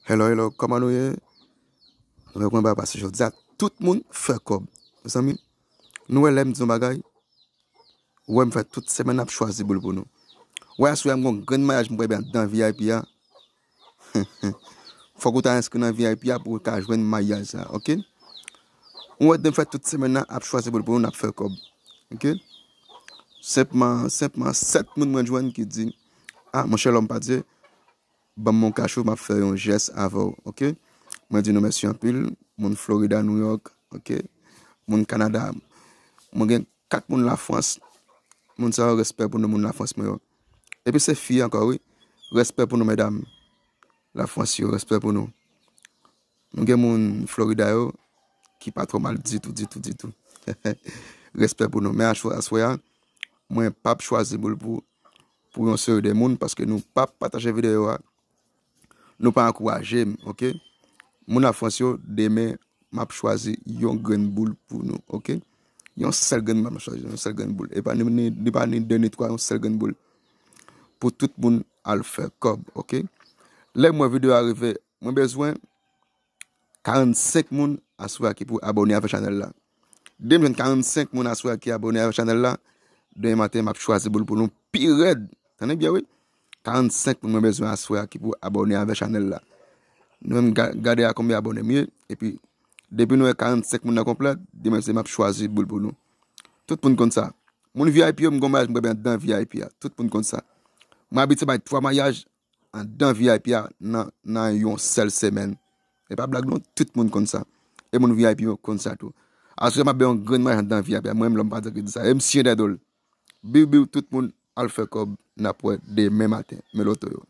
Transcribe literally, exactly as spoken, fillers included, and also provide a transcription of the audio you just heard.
Hello, hello, kòman nou ye? Mwen konn bagay pase jodi a, tout moun fè kòb. Mezanmi, nou wè lè m di yon bagay, ou wè m fè tout semèn ap chwazi boul pou nou. Wè aswè a m gon grenn maryaj m prepare anndan V I P a. Fòk ou ta enskri nan V I P a pou ou ka jwenn maryaj sa, oke? Ou wè m fè tout semèn nan ap chwazi boul pou nou, n ap fè kòb. Oke? Senpman, senpman, sèt moun mwen jwenn ki di, ah, monchè lòm pa Dye, ban m yon kachou, m ap fè yon jès avè w, oke? Mwen di nou mèsi anpil, moun Florida, New York, oke? Moun Kanada, mwen gen kat moun Lafrans, moun sa yo respè pou nou, moun Lafrans mwen yo. Epi se fi ankò, wi, respè pou nou, medam Lafrans yo, respè pou nou. Nou gen moun Florida yo ki pa twò mal ditou, ditou, ditou. Respè pou nou. Men aswè, aswè a, mwen p ap chwazi boul pou, pou yon seri de moun paske nou p ap pataje videyo a. Nou pa ankouraje m, oke? Moun Lafrans yo, demen, m ap chwazi yon grenn boul pou nou, oke? Yon sèl grenn boul, m ap chwazi yon sèl grenn boul. E pa ni, ni, ni pa ni de, ni twa, yon sèl grenn boul. Pou tout moun al fè kòb, oke? Lè m wè videyo a rive, mwen bezwen karannsenk moun aswè a ki pou abòne avè chanèl la. Depi m jwenn karannsenk moun aswè a ki abòne avè chanèl la, demen maten m ap chwazi boul pou nou pi rèd. Tande byen, wi. Karannsenk moun mwen bezwen aswè a ki pou abòne avè chanèl la. Nou menm ga-, gade a konbyen abòne m ye, epi depi nou wè karannsenk moun nan konplèt, demen se m ap chwazi boul pou nou. Tout moun konn sa. Moun V I P yo, m gon maryaj m prepare anndan V I P a. Tout moun konn sa. Mwen abitye bay twa maryaj anndan V I P a nan, nan yon sèl semèn. E pa blag non, tout moun konn sa. E moun V I P yo konn sa tou. Aswè m ap bay yon grenn maryaj anndan V I P a. Mwen menm lòm pa Dye ki di sa. E m siyen dèyè do l. Biw, biw, tout moun al fè kòb, n ap wè demen maten. Men loto yo.